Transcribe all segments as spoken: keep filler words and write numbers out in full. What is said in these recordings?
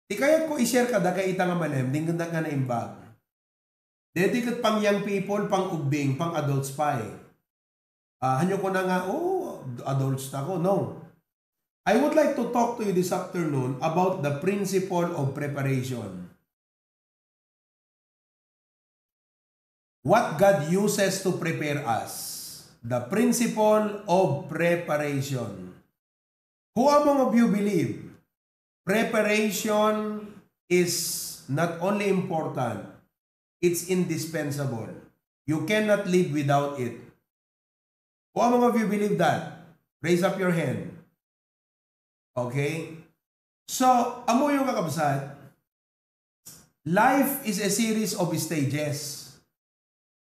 Ti kayatko i-share kadakayo ita nga malem, denggendak nga naimbag. Deti ket pang young people, pang ugbing, pang adults pay. Ah, hanyo kuna nga, "Oh, adults na ko." No. I would like to talk to you this afternoon about the principle of preparation. What God uses to prepare us. The principle of preparation. Who among of you believe preparation is not only important, it's indispensable? You cannot live without it. Who among of you believe that? Raise up your hand. Okay? So, ammoyo, kakabsat, life is a series of stages.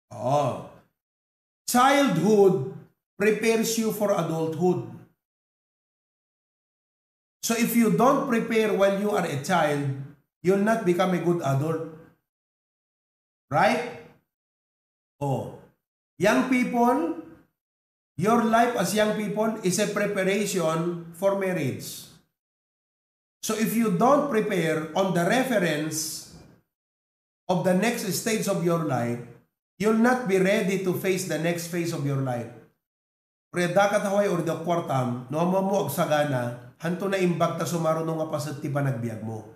Oh. Childhood prepares you for adulthood. So if you don't prepare while you are a child, you'll not become a good adult. Right? Oh. Young people, your life as young people is a preparation for marriage. So if you don't prepare on the reference of the next stage of your life, you'll not be ready to face the next phase of your life. Or adda ka ta Hawaii or adda kwartam, no ammomo agsagana, hanto naimbag ta sumaruno nga paset ti panagbiagmo.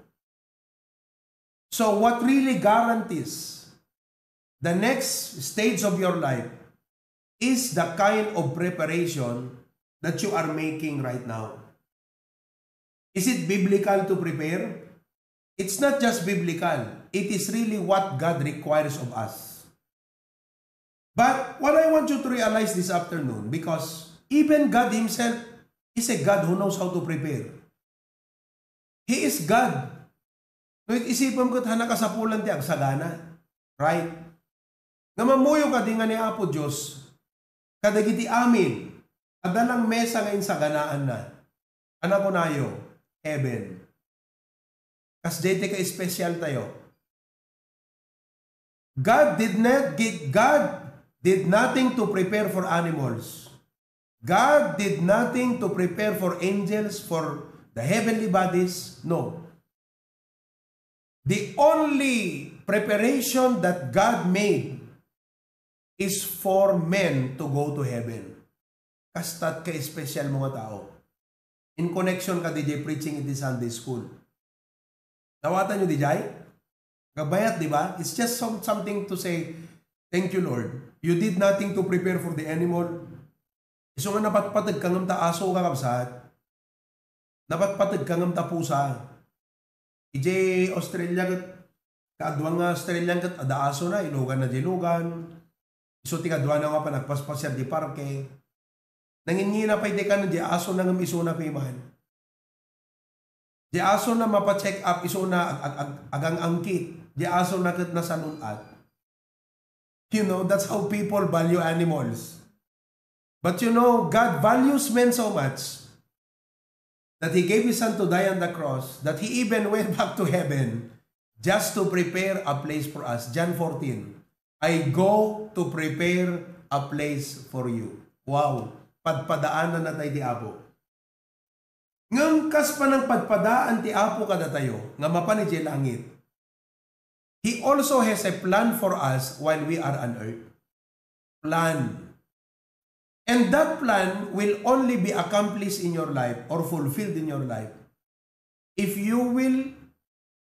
So what really guarantees the next stage of your life is the kind of preparation that you are making right now. Is it biblical to prepare? It's not just biblical. It is really what God requires of us. But what I want you to realize this afternoon, because even God Himself is a God who knows how to prepare. He is God. No, it-, isipem ket, ha nakasapulan ti agsagana. Right? Nga mammuyo kadi nga ni Apo Dios kadagiti amin, adda lang mesa nga insaganaanna. Ania kunayo? Heaven. Kasdiay ti ka-special tayo. God did not gi-, God did nothing to prepare for animals. God did nothing to prepare for angels, for the heavenly bodies. No. The only preparation that God made is for men to go to heaven. Kasta ti ka-special mo nga tao. In connection kadi jay preaching iti Sunday school. Nawatanyo dijay? Kabayat, di ba? It's just some, something to say, "Thank you, Lord. You did nothing to prepare for the animal." Isu nga napatpateg ka ngem ta aso, kakabsat. Napatpateg ka ngem ta pusa. Idiay Australia ket, kaadua nga Australian ket adda asona, iluganna diay lugan. Isu ti kaduana nga panagpaspasiar diay parke. Nangingina pay ti kanen diay asona ngem isuna pay man. Diay asona mapa-check up, isuna ag-, ag-, ag-, agang-angkit. Diay asona ket nasalun-at. You know, that's how people value animals. But you know, God values men so much that He gave His Son to die on the cross, that He even went back to heaven just to prepare a place for us. John fourteen, "I go to prepare a place for you." Wow! Padpadaananna tayo ti Apo. Ngem kas panangpadpadaan ti Apo kadatayo nga mapan idiay langit, He also has a plan for us while we are on earth. Plan. And that plan will only be accomplished in your life or fulfilled in your life if you will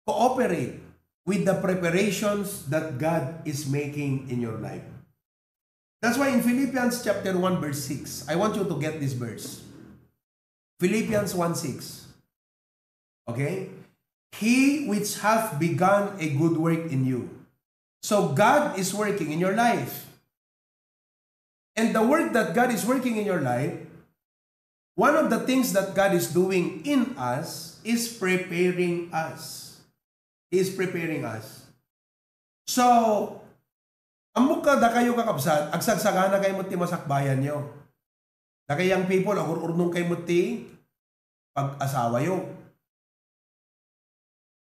cooperate with the preparations that God is making in your life. That's why in Philippians chapter one verse six, I want you to get this verse. Philippians one six. Okay? "He which hath begun a good work in you." So God is working in your life. And the work that God is working in your life, one of the things that God is doing in us is preparing us. He is preparing us. So, ammok kadakayo, kakabsat, agsagsagana kayo met ti masakbayanyo. Dakay young people, agur-urnong kayo met ti pag-asawayo.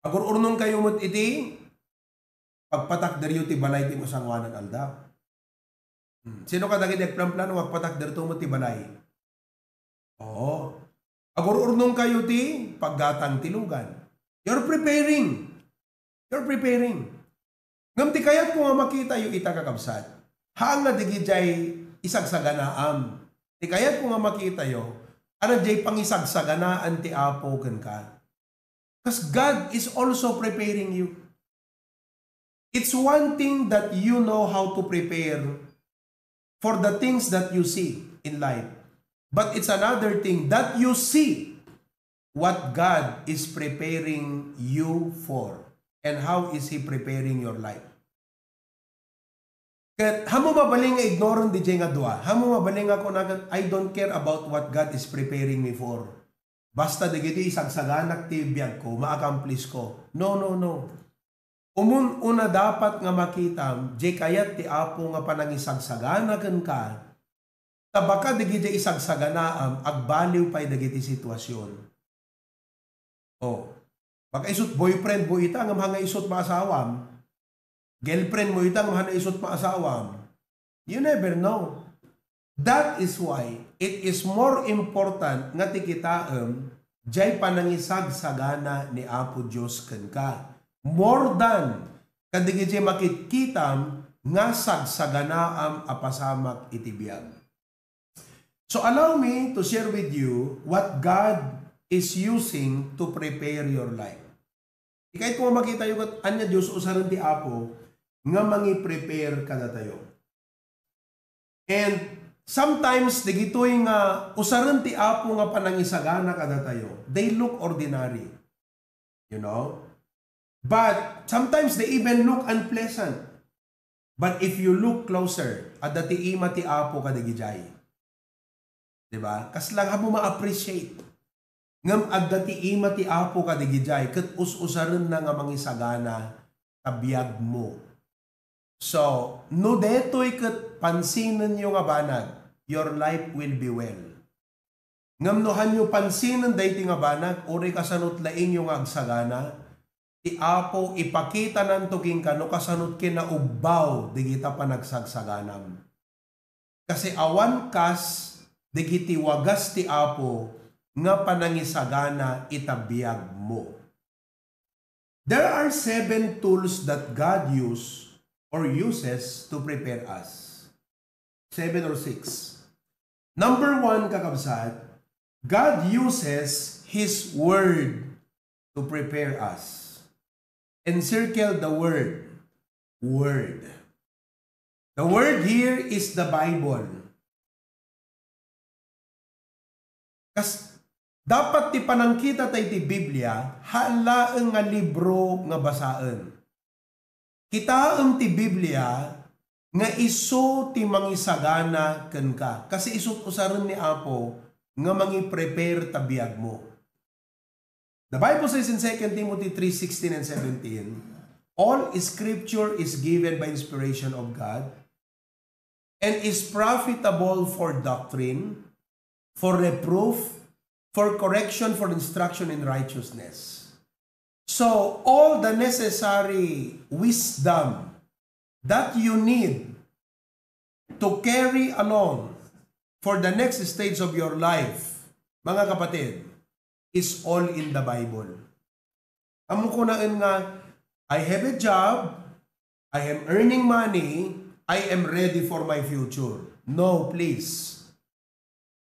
Agur-urnong kayo met iti pagpatakderyo ti balay ti masangoanan aldaw. Hmm. Sino kadagiti agplanplano nga agpatakderto met ti balay? Oo. Agur-urnong kayo ti paggatang ti lugan. You're preparing. You're preparing. Ngem ti kayatko nga makitayo ita, kakabsat, haan nga dagidiay isagsaganaam. Ti kayatko nga makitayo, adda diay pangisagsaganaan ti Apo kenka. 'Cause God is also preparing you. It's one thing that you know how to prepare for the things that you see in life. But it's another thing that you see what God is preparing you for and how is He preparing your life. Ket, haan mo mabalin nga ignoran diay nga dua. Haan mo mabalin nga kuna ket, "I don't care about what God is preparing me for. Basta dagiti isagsaganak ti biagko, ma-accomplish ko." No, no, no. Umun-una dapat nga makitam, diay kayat ti Apo nga panangisagsagana kenka, ta baka dagiti isagsaganaam, agbaliw pay dagiti situasion. Oh, baka isut boyfriend mo ita, ngem haan nga isut maasawam. Girlfriend mo ita, ngem haan nga isut maasawam. You never know. That is why it is more important nga ti kitaem, diay panangisagsagana ni Apo Dios kenka. More than kadagiti makitkitam nga sagsaganaam a pasamak iti biag. So allow me to share with you what God is using to prepare your life. Ikay ko makita yung kat-, anya Diyos usaren ti Apo nga mangi-prepare kadatayo. And sometimes, digitoy nga usaren ti Apo nga panangisagana kadatayo, they look ordinary. You know? But sometimes they even look unpleasant. But if you look closer, adda ti ima ti Apo kadagidiay. Di ba? Kasla nga mo ma-appreciate. Ngem adda ti ima ti Apo kadagidiay, ket us-usarenna nga mangisagana ta biag mo. So, no detoy ket pansinenyo nga banag, your life will be well. Ngem no hanyo pansinen daytoy nga banag, uray kasanot laingyo nga agsagana, ti Apo ipakitananto kenka no kasanot kinaubbaw dagita panagsagsaganam. Kasi awan kas dagiti wagas ti Apo nga panangisagana ita biag mo. There are seven tools that God use or uses to prepare us. Seven or six. Number one, kakabsat, God uses His Word to prepare us. Encircle the word. Word. The word here is the Bible. Kas, dapat ti panangkita tay ti Biblia, haan laeng nga libro nga basaen. Kitaem ti Biblia nga isu ti mangisagana kenka. Kasi isut usaren ni Apo nga mangi-prepare ta biag mo. The Bible says in Second Timothy three sixteen and seventeen, "All scripture is given by inspiration of God and is profitable for doctrine, for reproof, for correction, for instruction in righteousness." So, all the necessary wisdom that you need to carry along for the next stage of your life, mga kapatid, is all in the Bible. Amo kunaen nga, "I have a job, I am earning money, I am ready for my future." No, please.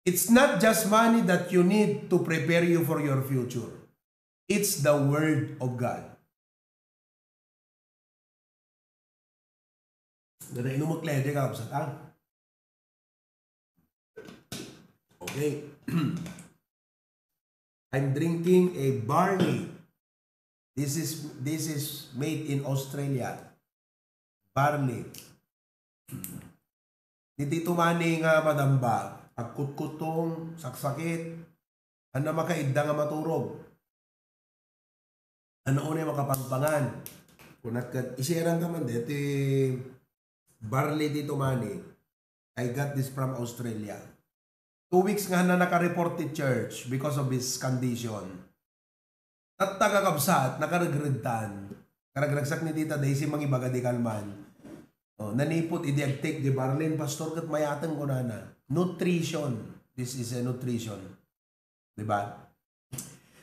It's not just money that you need to prepare you for your future. It's the Word of God. Dada inumot lede ka, kabsat, ah. Okay. I'm drinking a barley. This is, this is made in Australia. Barley. Ditoy tumani nga madamba, agkutkutong, saksakit, ania makaidda nga maturog? Ania unay makapagpangan? Kunak ket, i-share-an ka man deti barley ditoy tumani. I got this from Australia. Two weeks nga na naka-report ti church because of his condition. Tatta, kakabsat, nakaregregtan. Karagragsak ni tita Daisy mangibaga di kalman. Oh, nanipot idi agtake di barley, "Pastor, ket mayateng," kunana. Nutrition. This is a nutrition. Di ba?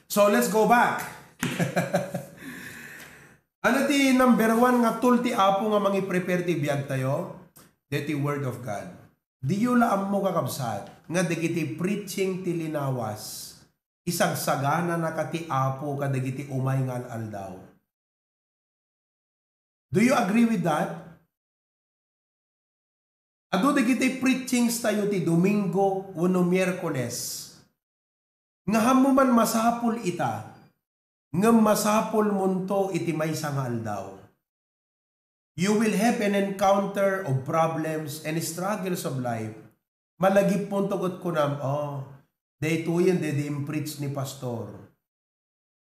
So, let's go back. Ano ti number one nga tool ti Apo nga mangi-prepare ti biag tayo? Deti Word of God. Diyo la ammo, kakabsat, nga dagiti preaching ti linawas, isagsagananaka ti Apo kadagiti umay nga al-aldaw. Do you agree with that? Adu dagiti preachings tayo ti Domingo wenno Miyerkules. Nga hammo man masapul ita, ngem masapulmonto iti maysa nga aldaw. You will have an encounter of problems and struggles of life. Malagipmonto ket kunam, "Oh, daytoyen daydi in-preach ni pastor.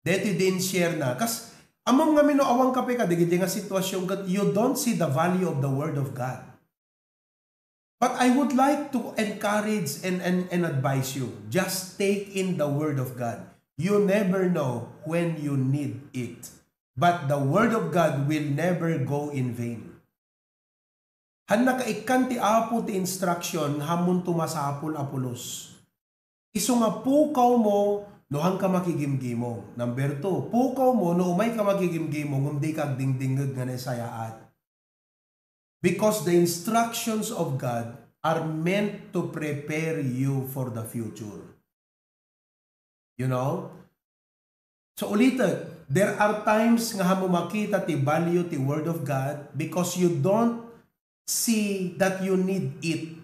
Daytoy di in-share na." Kas, ammom ngamin no awan ka pay kadagiti nga sitwasyon ket you don't see the value of the Word of God. But I would like to encourage and, and, and advise you, just take in the Word of God. You never know when you need it. But the Word of God will never go in vain. Han nakaikkan ti Apo ti instruction, hammonto masapul a pulos. Isu nga pukaw mo no han ka makigimgimong. Number two, pukaw mo no umay ka makigimgimong ngem di ka agdingdingngeg nga naisayaat. Because the instructions of God are meant to prepare you for the future. You know? So ulitek, there are times nga hammo makita ti value ti Word of God because you don't see that you need it.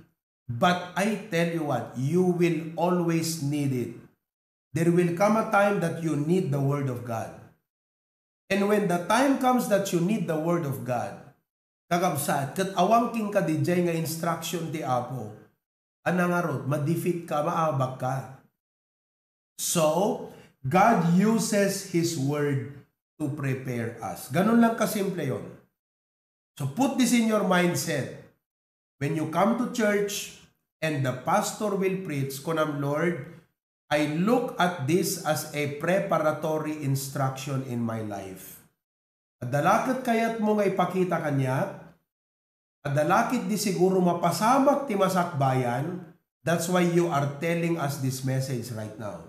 But I tell you what, you will always need it. There will come a time that you need the Word of God. And when the time comes that you need the Word of God, kakabsat, ket awan kenka diay nga instruction ti Apo, a nangarud, ma-defeat ka, maabak ka. So, God uses His Word to prepare us. Ganun lang kasimple yon. So, put this in your mindset. When you come to church and the pastor will preach, kunam, "Lord, I look at this as a preparatory instruction in my life." Adda la ket kayatmo nga ipakita kaniak? Adda la ketdi siguro mapasamak ti masakbayan? That's why you are telling us this message right now.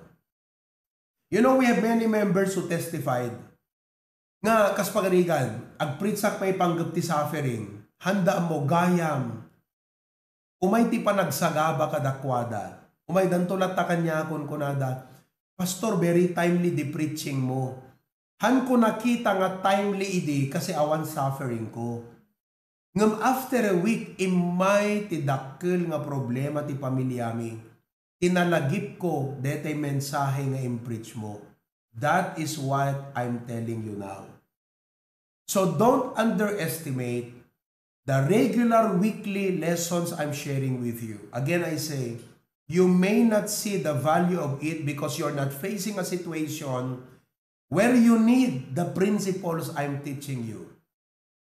You know, we have many members who testified nga, kas pagarigan, agpreachak maipanggep ti suffering, handa mo gayam. Umay ti panagsagaba kadakuada. Umaydanto latta kaniakon, kunada, "Pastor, very timely di preaching mo. Hanko nakita nga timely idi kasi awan suffering ko." Ngem after a week, immay ti dakkel nga problema ti pamilyami. Ti nalagipko, daytay mensahe nga impreach mo. That is what I'm telling you now. So don't underestimate the regular weekly lessons I'm sharing with you. Again, I say, you may not see the value of it because you're not facing a situation where you need the principles I'm teaching you.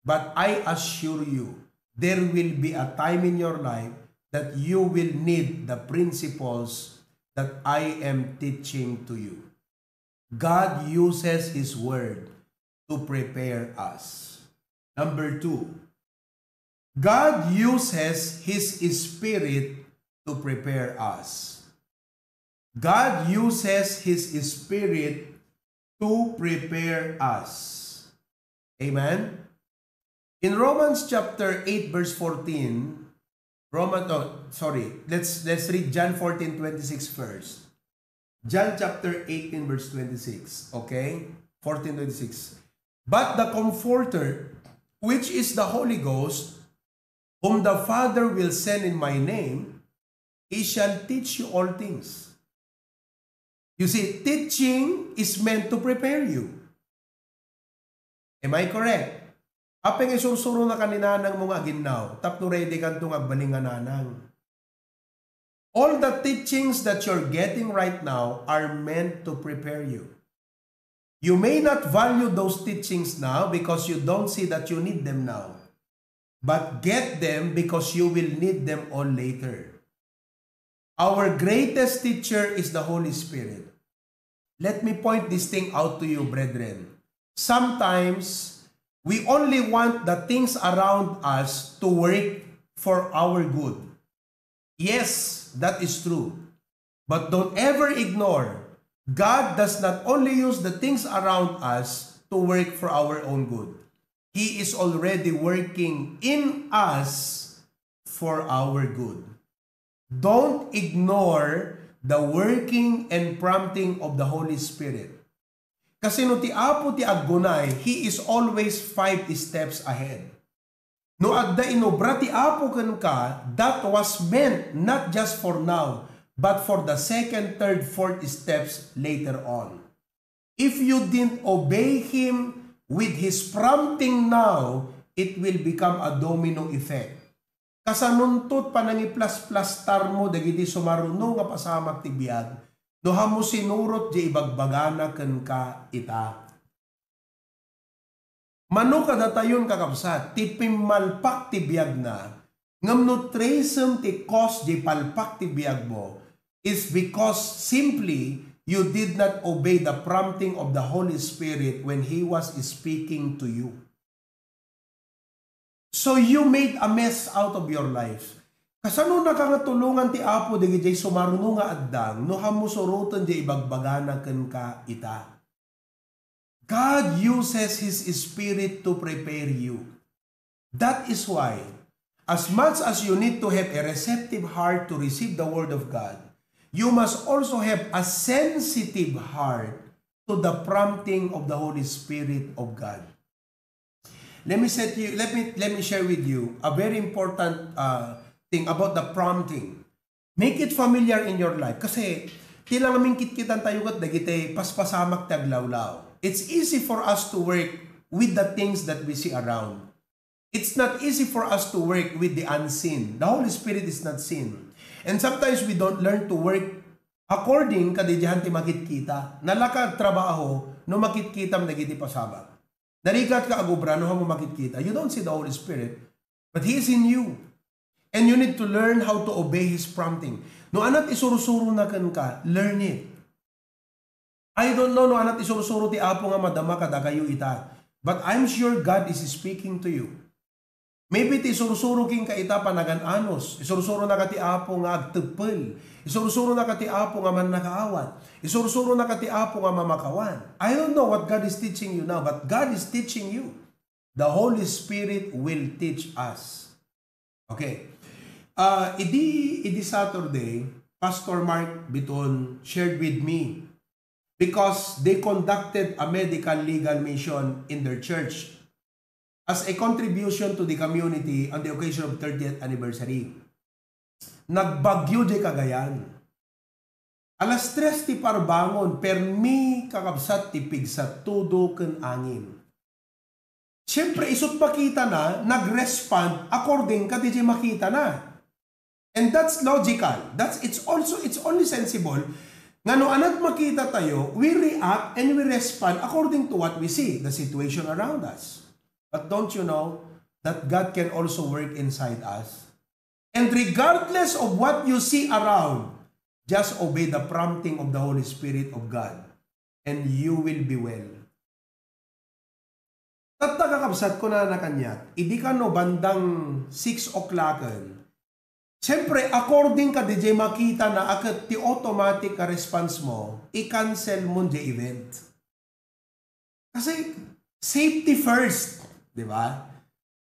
But I assure you, there will be a time in your life that you will need the principles that I am teaching to you. God uses His Word to prepare us. Number two, God uses His Spirit to prepare us. God uses His Spirit to prepare us. Amen? In Romans chapter eight, verse fourteen, Roman, oh, sorry, let's, let's read John fourteen twenty-six first. John chapter eighteen, verse twenty-six, okay? Fourteen twenty-six. "But the Comforter, which is the Holy Ghost, whom the Father will send in my name, He shall teach you all things." You see, teaching is meant to prepare you. Am I correct? Apay nga isursuro na ka ni nanang mo nga aginnaw, tapno ready kanto nga agbalin nga nanang. All the teachings that you're getting right now are meant to prepare you. You may not value those teachings now because you don't see that you need them now. But get them because you will need them all later. Our greatest teacher is the Holy Spirit. Let me point this thing out to you, brethren. Sometimes, we only want the things around us to work for our good. Yes, that is true. But don't ever ignore God does not only use the things around us to work for our own good. He is already working in us for our good. Don't ignore the working and prompting of the Holy Spirit. Kasi no ti Apo ti aggunay, He is always five steps ahead. No adda inobra ti Apo kenka, that was meant not just for now, but for the second, third, fourth steps later on. If you didn't obey Him with His prompting now, it will become a domino effect. Kasanuntot panangiplasplastar mo dagiti sumaruno nga pasamak ti biag, no hammo sinurot di ibagbagana kenka ita. Mano kadatayon, kakabsat, ti pimmalpak ti biagna, ngem no tracem ti cause di palpak ti biagmo, is because simply you did not obey the prompting of the Holy Spirit when He was speaking to you. So you made a mess out of your life. Kasano naka nga tulongan ti Apo dagiti sumaruno nga addang no hammo suroten di ibagbagana kenka ita? God uses His Spirit to prepare you. That is why, as much as you need to have a receptive heart to receive the Word of God, you must also have a sensitive heart to the prompting of the Holy Spirit of God. Let me set you, let me, let me share with you a very important uh, thing about the prompting. Make it familiar in your life. Kasi, ti lang mingkitkitan tayo ket dagiti paspasamak ti aglawlaw. It's easy for us to work with the things that we see around. It's not easy for us to work with the unseen. The Holy Spirit is not seen. And sometimes we don't learn to work according kadi dihan ti makitkita. Nalaka agtrabaho no makitkitam dagiti pasamak. Narigat ka agubra no hammo makitkita. You don't see the Holy Spirit, but He is in you. And you need to learn how to obey His prompting. No anat isursuro na kenka, learn it. I don't know no anat isursuro ti Apo nga madama kadakayo ita. But I'm sure God is speaking to you. Maybe ti isursuro kenka ita panagan-anos. Isursuro na ka ti Apo nga agteppel. Isursuro na ka ti Apo nga mannakaawat. Isursuro na ka ti Apo nga mamakawan. I don't know what God is teaching you now, but God is teaching you. The Holy Spirit will teach us. Okay. Uh, idi, idi Saturday, Pastor Mark Biton shared with me because they conducted a medical legal mission in their church as a contribution to the community on the occasion of thirtieth anniversary. Nagbagyo di Cagayan. Alas tres ti parbangon, permi kakabsat ti pigsattudo ken angin. Siyempre, isut' makitana, nag-respond according kadi makitana. And that's logical. That's, it's also, it's only sensible nga no anat makita tayo, we react and we respond according to what we see, the situation around us. But don't you know that God can also work inside us? And regardless of what you see around, just obey the prompting of the Holy Spirit of God, and you will be well. Tatta, kakabsat, kunana kaniak, idi kano bandang six o'clocken, siyempre, according kadi makitana a ket ti automatic nga response mo, i-cancel mo di event. Kasi, safety first, di ba?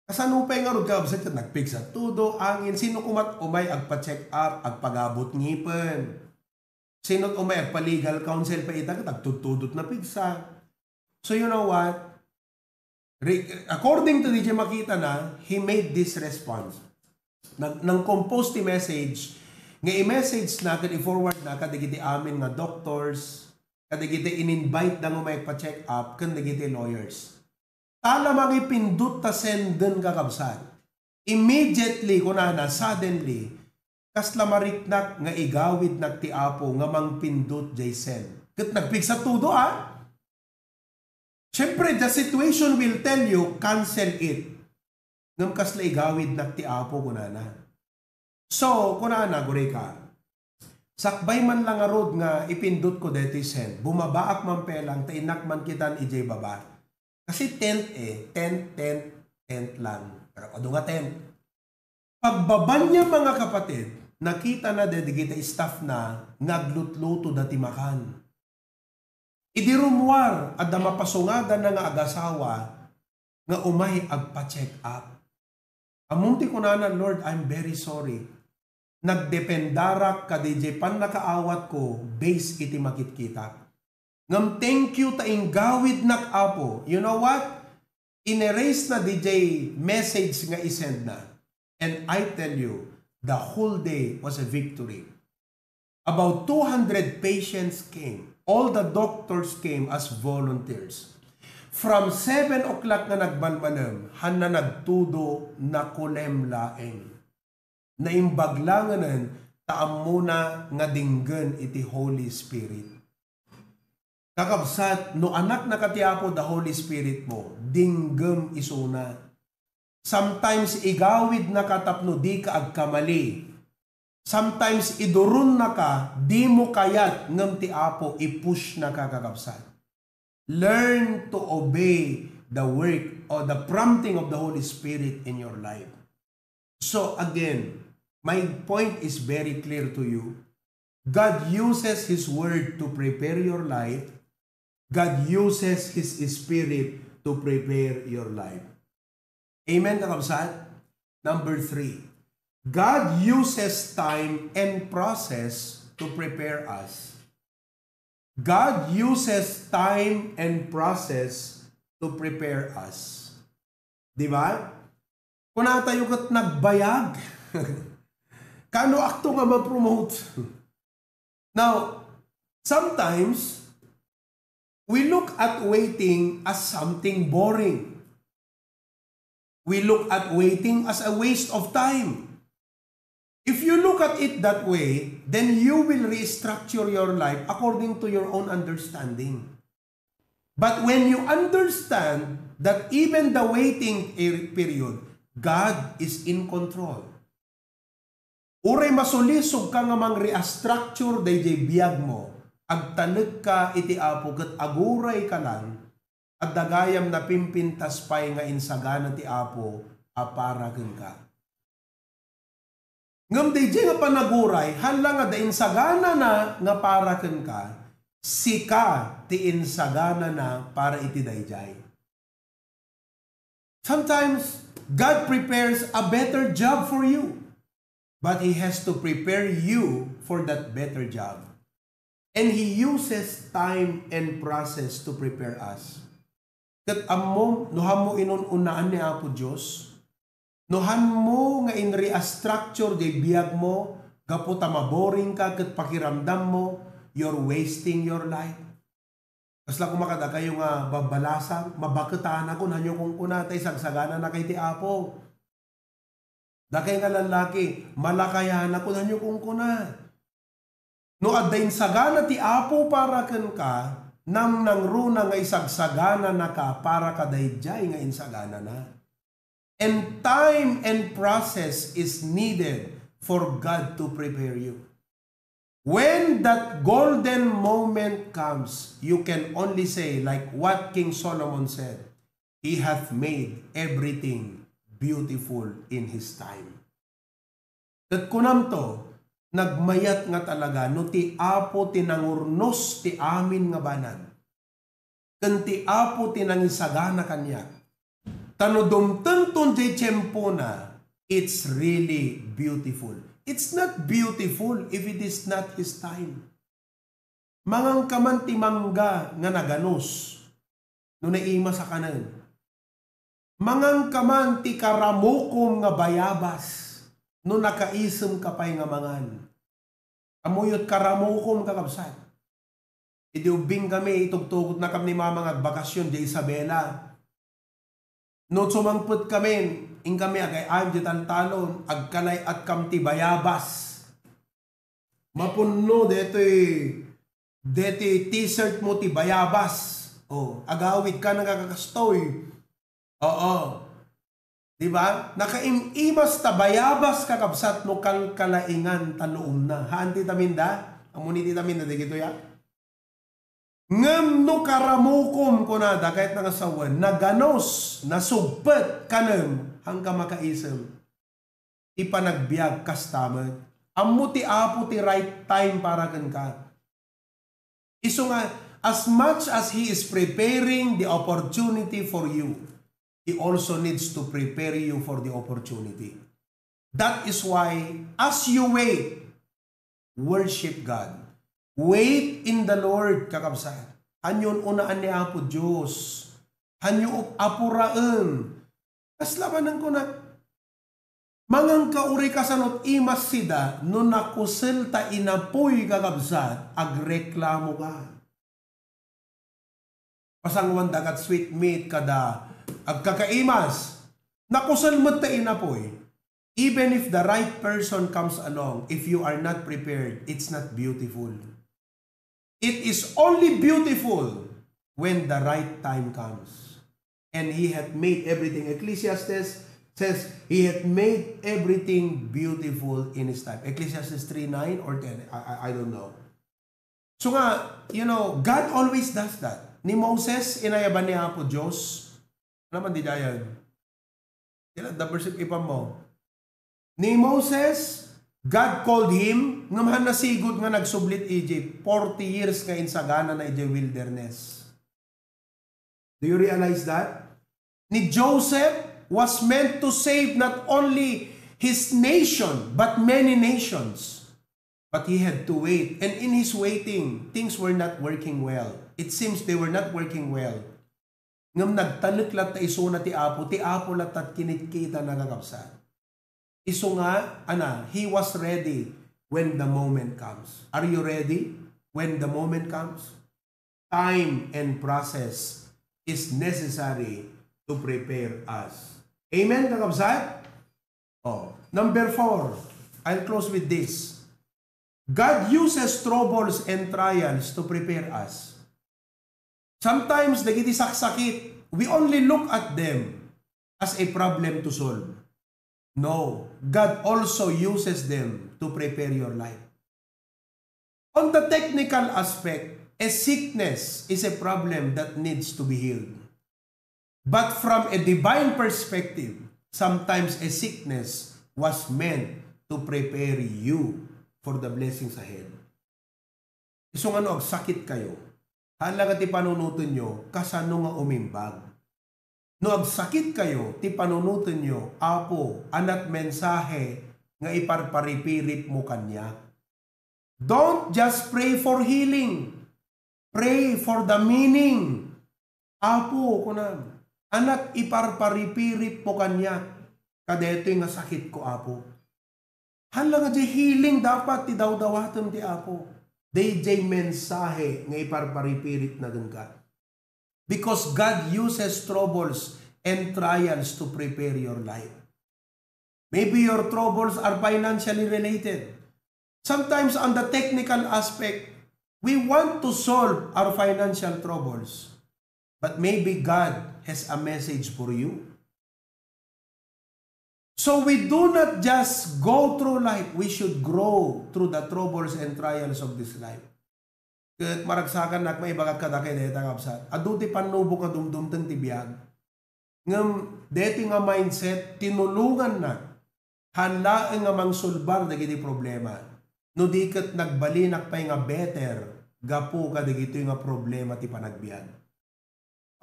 Kasano pay ngarud, kakabsat, ket nagpigsattudo, angin, sino koma ti umay agpa-check up, agpagabut ngipen? Sino ti umay agpa-legal counsel pay ita ket agtudtudot napigsa? So, you know what? Re-, according to di makitana, he made this response. Nag-, nang-compose ti message, nga i-message na ken i-forward na kadagiti amin nga doctors, kadagiti in-invite da nga umay pa-check up, ken dagiti lawyers. Ta la mangipindut ta senden, kakabsat. Immediately, kunana, suddenly, kasla mariknak nga igawidnak ti Apo nga mangpindut jay send. Ket nagpigsattudo, a? Siyempre, the situation will tell you, cancel it. Ngem kasla igawidnak ti Apo, kunana. So, kunana, gurika, sakbay man la ngarud nga ipindutko daytoy send, bumabaak man pay lang ta innak man kitan idiay baba. Kasi tent eh, tent, tent, tent lang. Pero adu nga tent. Pagbabana, mga kapatid, nakitana dagiti staff na nga aglutlutoda ti makan. Idi rummuar, adda mapasungadanna nga agasawa nga umay agpa-check up. Ammom ti kunana, "Lord, I'm very sorry. Nagdependarak kadi jay pannakaawatko based iti makitkitak. Ngem thank you ta inggawidnak, Apo." You know what? Inerase na di jay message nga isend na. And I tell you, the whole day was a victory. About two hundred patients came. All the doctors came as volunteers. From seven o'clock nga nagbalbalem, hanna nagtudo, nakulem laeng. Naimbag laengen ta ammona nga denggen iti Holy Spirit. Kakabsat, no anaknaka ti Apo, the Holy Spirit mo, denggem isuna. Sometimes, igawidnaka tapno dika agkamali. Sometimes, iduronnaka, dimo kayat, ngem ti Apo, i-pushnaka, kakabsat. Learn to obey the work or the prompting of the Holy Spirit in your life. So again, my point is very clear to you. God uses His Word to prepare your life. God uses His Spirit to prepare your life. Amen, kakabsat? Number three, God uses time and process to prepare us. God uses time and process to prepare us. Di ba? Kunatayo ket nagbayag. Kano akto nga ma-promote? Now, sometimes, we look at waiting as something boring. We look at waiting as a waste of time. If you look at it that way, then you will restructure your life according to your own understanding. But when you understand that even the waiting er-, period, God is in control. Uray masulisog ka nga mangrestructure dayjay biag mo, agtalek ka iti Apo ket aguray ka lang, adda gayam napimpintas pay nga insagana ti Apo a para kenka. Ngem dayjay nga panaguray, hala nga da insaganana nga para kenka, sika ti insaganana para iti dayjay. Sometimes, God prepares a better job for you, but He has to prepare you for that better job. And He uses time and process to prepare us. Ket ammom, no hanmo inun-unaan ni Apo Dios, no hanmo nga inrestructure jay biag mo, gapu ta maboring ka ket pakiramdam mo, you're wasting your life. Kasla koma kadakayo nga babbalasang, mabaketanakon, hanyo kunkuna, ta isagsagananaka iti Apo. Dakay nga lallaki, malakayanakon, hanyo kunkuna. No adda insagana ti Apo para kenka, nangnangruna nga isagsagananaka para kadaydiay nga insaganana. And time and process is needed for God to prepare you. When that golden moment comes, you can only say, like what King Solomon said, "He hath made everything beautiful in his time." Ket kunamto, nagmayat nga talaga no ti Apo ti nangurnos ti amin nga banag, ken ti Apo ti nangisagana kaniak. Ta no dumtenton jay tiempona, it's really beautiful. It's not beautiful if it is not His time. Manganka man ti mangga nga naganus, no naimas a kanen. Manganka man ti karamukom nga bayabas, no nakaisemka pay nga mangan. Ammoyo ti karamukom, kakabsat. Idi ubbing kami, itugtugot na kami ni Mama nga agbakasyon, di Isabela. No sumangpet kami, inkami agay-ayam di taltalon, agkalay-at kam ti bayabas. Mapunno detoy, detoy t-shirt mo ti bayabas. O, agawid ka, nagkakastoy. Oo. Di ba? Nakaim-imas ta bayabas, kakabsat, no kalkalaingan ta luomna. Haan ti taminda? Ammon iti taminda, dagitoy a? Ngem no karamukom, kunada, ket nangasawen, naganus, nasugpet, kanem, haanka makaisem. Ti panagbiag, kasta met. Ammo ti Apo ti right time para kenka. Isu nga, As much as He is preparing the opportunity for you, He also needs to prepare you for the opportunity. That is why, as you wait, worship God. Wait in the Lord, kakabsat. Hanyo unaan ni Apo Dios. Hanyo apuraen. Kasla man ang kuna, mangangkauri kasano ti imas sida no nakusel ta inapuy, kakabsat, agreklamo ka. Pasanguan dakat sweet meat kada agkakaimas. Nakusel met ta inapuy. Even if the right person comes along, if you are not prepared, it's not beautiful. It is only beautiful when the right time comes. And He hath made everything. Ecclesiastes says, He hath made everything beautiful in His time. Ecclesiastes three nine or ten, I, I, I don't know. So nga, you know, God always does that. Ni Moses, inayaban ni Apo Dios. Ano man di dayan? Kailan the verse ipam mo? Ni Moses, God called him, ngem han nasigud nga nagsublit Egypt, forty years nga insagana na idiay wilderness. Do you realize that? Ni Joseph was meant to save not only his nation, but many nations. But he had to wait. And in his waiting, things were not working well. It seems they were not working well. Ngem nagtalek latta isuna ti Apo, ti Apo latta kinitkita na, kakabsat. Isu nga, ana, he was ready when the moment comes. Are you ready when the moment comes? Time and process is necessary to prepare us. Amen, kakabsat? Oh, number four, I'll close with this. God uses troubles and trials to prepare us. Sometimes, dagiti saksakit, we only look at them as a problem to solve. No, God also uses them to prepare your life. On the technical aspect, a sickness is a problem that needs to be healed. But from a divine perspective, sometimes a sickness was meant to prepare you for the blessings ahead. Isu nga no agsakit kayo, haan la nga ti panunotenyo, kasano nga umimbag. No agsakit kayo, ti panunotenyo, Apo, anat mensahe nga iparparipiripmo kaniak. Don't just pray for healing. Pray for the meaning. Apo, kunam, anat iparparipiripmo kaniak kadaytoy nga sakitko, Apo. Hala nga jay healing dapat ti dawdawatem ti Apo. Dayjay mensahe nga iparparipiritna kenka. Because God uses troubles and trials to prepare your life. Maybe your troubles are financially related. Sometimes on the technical aspect, we want to solve our financial troubles. But maybe God has a message for you. So we do not just go through life, we should grow through the troubles and trials of this life. Ket maragsakannak, maibagak kadakayo dayta, kabsat. Adu ti pannubok nga dumdumteng ti biag. Ngem daytoy nga mindset, tinulongannak. Haan laeng nga mangsolbar dagiti problema. No di ket nagbalinak pay nga better gapu kadagitoy nga problema ti panagbiag.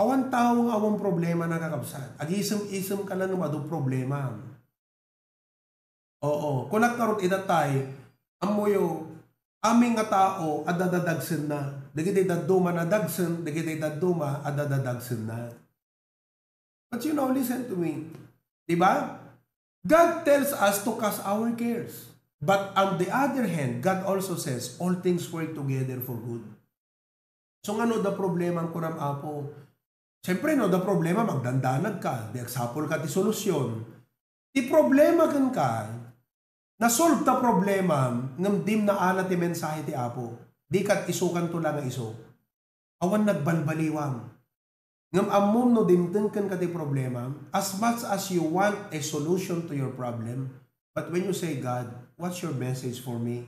Awan tao nga awan problema, nakakabsat. Agisem-isem ka lang nga adu problema. Oo, kunak ngarud ita tay, ammoyo, amin nga tao, adda dadagsenna. Dagiti dadduma nadagsen, dagiti dadduma, adda dadagsenna. But you know, listen to me. Di ba? God tells us to cast our cares. But on the other hand, God also says, all things work together for good. So, nga no da problema, kunam, Apo? Siyempre, no da problema, magdandanag ka. Di agsapul ka ti solusyon. Ti problema kenka, nasolve ta problema, ngem dim naala ti mensahe ti Apo. Di kat isukanto la nga isu. Awan nagbalbaliwam. Ngem ammom no dimteng kenka ti problema, as much as you want a solution to your problem, but when you say, "God, what's your message for me?"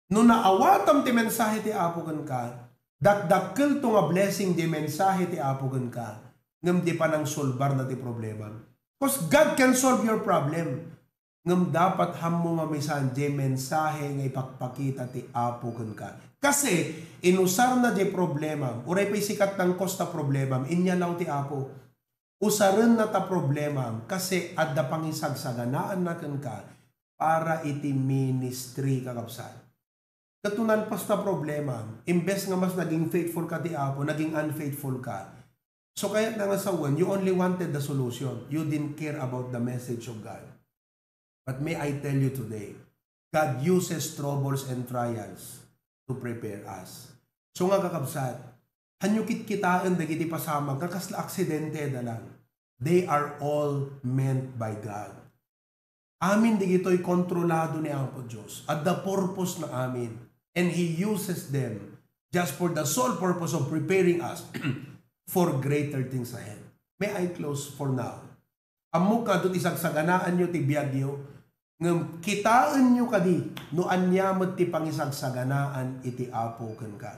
No naawatam ti mensahe ti Apo kenka, dakdakkelto nga blessing di mensahe ti Apo kenka, ngem di panangsolbarna ti problema. 'Cause God can solve your problem. Ngem dapat ammo mamisan jay mensahe nga ipakpakita ti Apo kenka. Kasi, inusarna jay problemam, uray pay sika ti nangkos ta problemam, inyalaw ti Apo. Usarenna ta problemam, kasi adda pangisagsaganaanna kenka para iti ministry, kakabsat. Ket no nalpas ta problemam, imbes nga mas naging faithful ka ti Apo, naging unfaithful ka. So kayatna nga sawen, you only wanted the solution. You didn't care about the message of God. But may I tell you today, God uses troubles and trials to prepare us. So nga, kakabsat, hanyo kitkitaen dagiti pasamak nga kasla aksidente da lang. They are all meant by God. Amin digitoy kontrolado ni Apo Dios. Adda purpose na amin. And He uses them just for the sole purpose of preparing us for greater things ahead. May I close for now? Ammok nga adtoy ti sagsaganaanyo ti biagyo, ngem kitaenyo kadi no ania met ti pangisagsaganaan iti Apo kenka.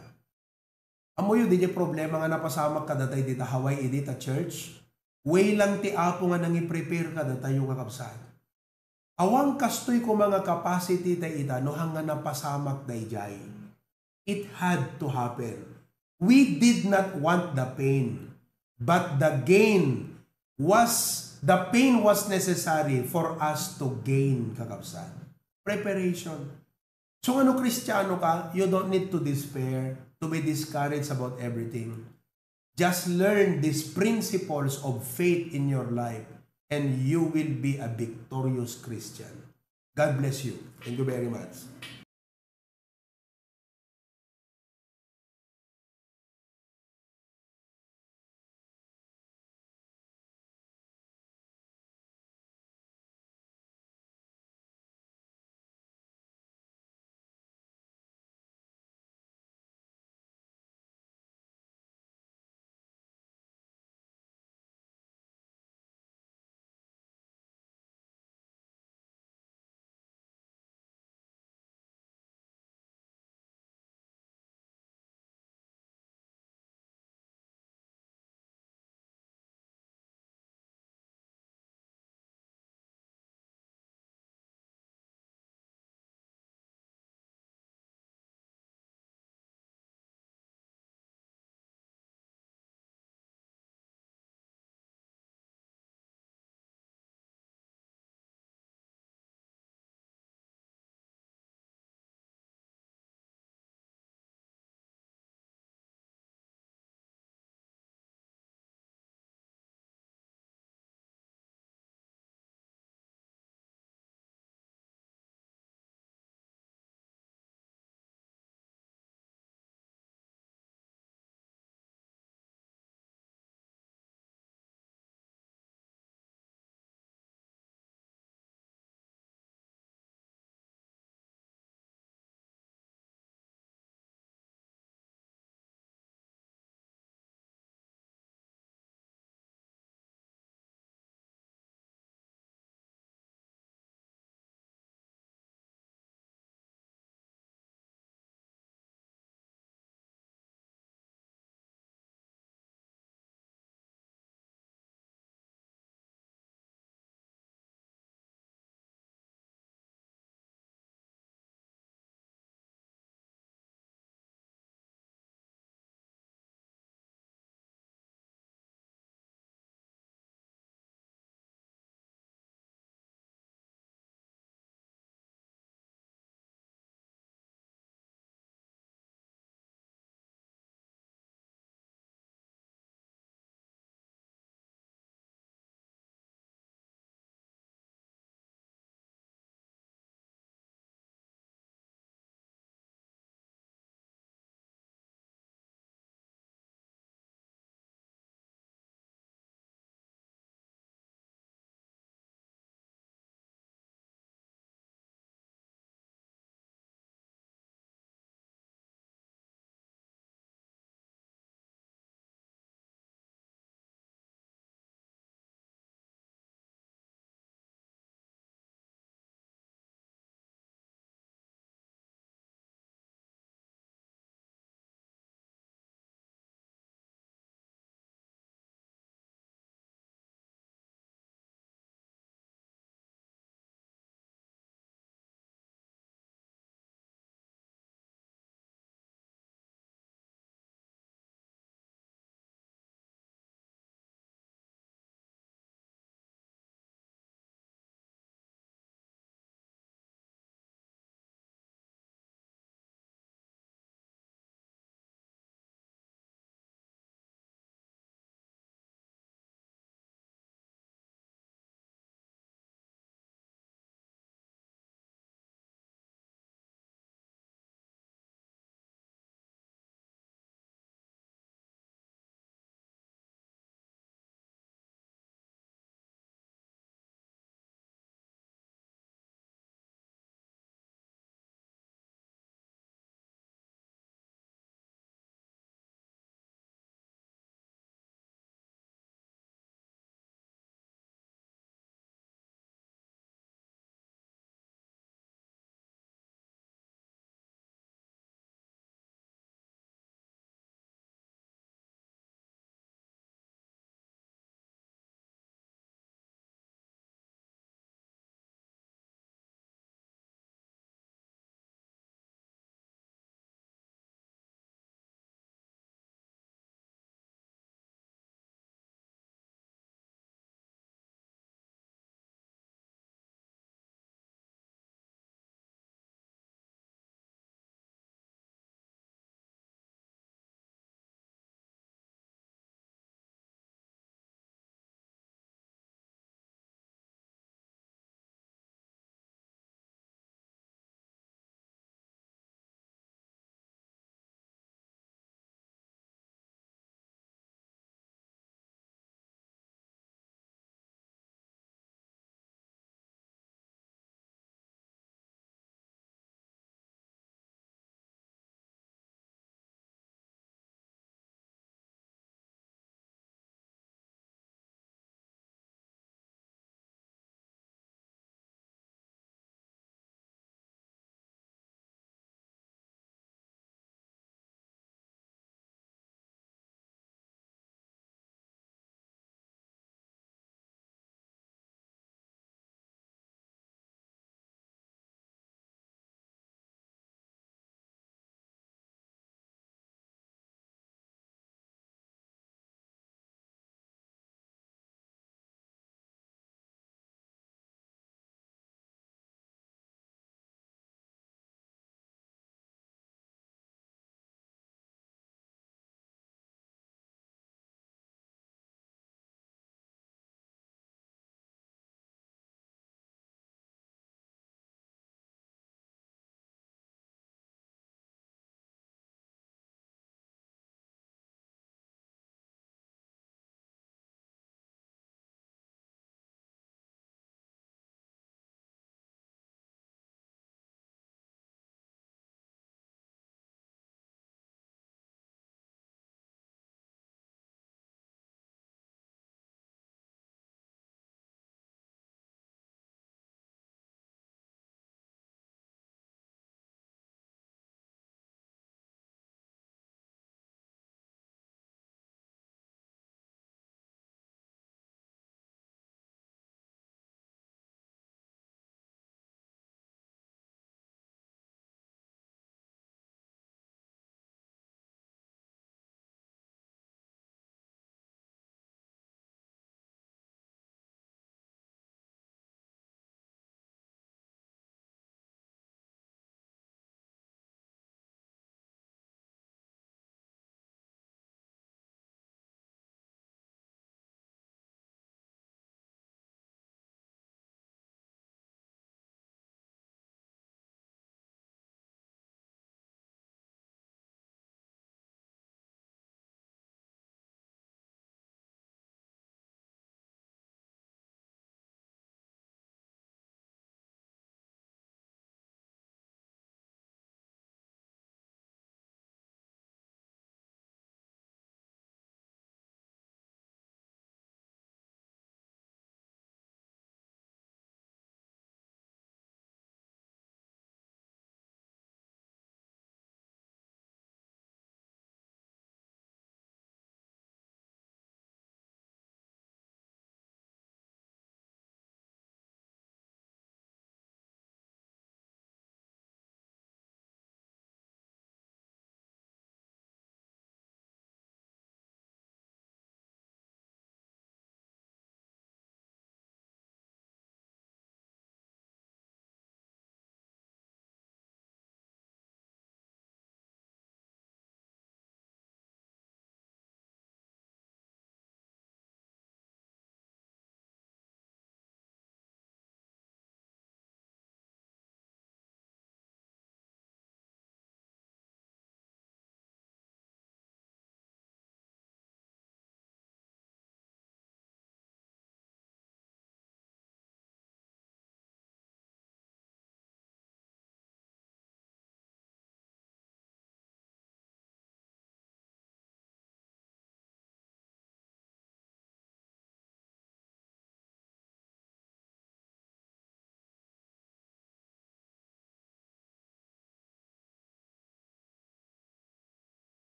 Ammoyo, diay problema nga napasamak kadata idi ta Hawaii, idi ta church. Way lang ti Apo nga nangiprepare kadatayo, kakabsat. Awan kastoy koma nga capacity ta ita no hangga napasamak daydiay. It had to happen. We did not want the pain, but the gain was, the pain was necessary for us to gain, kakabsat. Preparation. So, ano, Kristiano ka, you don't need to despair, to be discouraged about everything. Just learn these principles of faith in your life, and you will be a victorious Christian. God bless you. Thank you very much.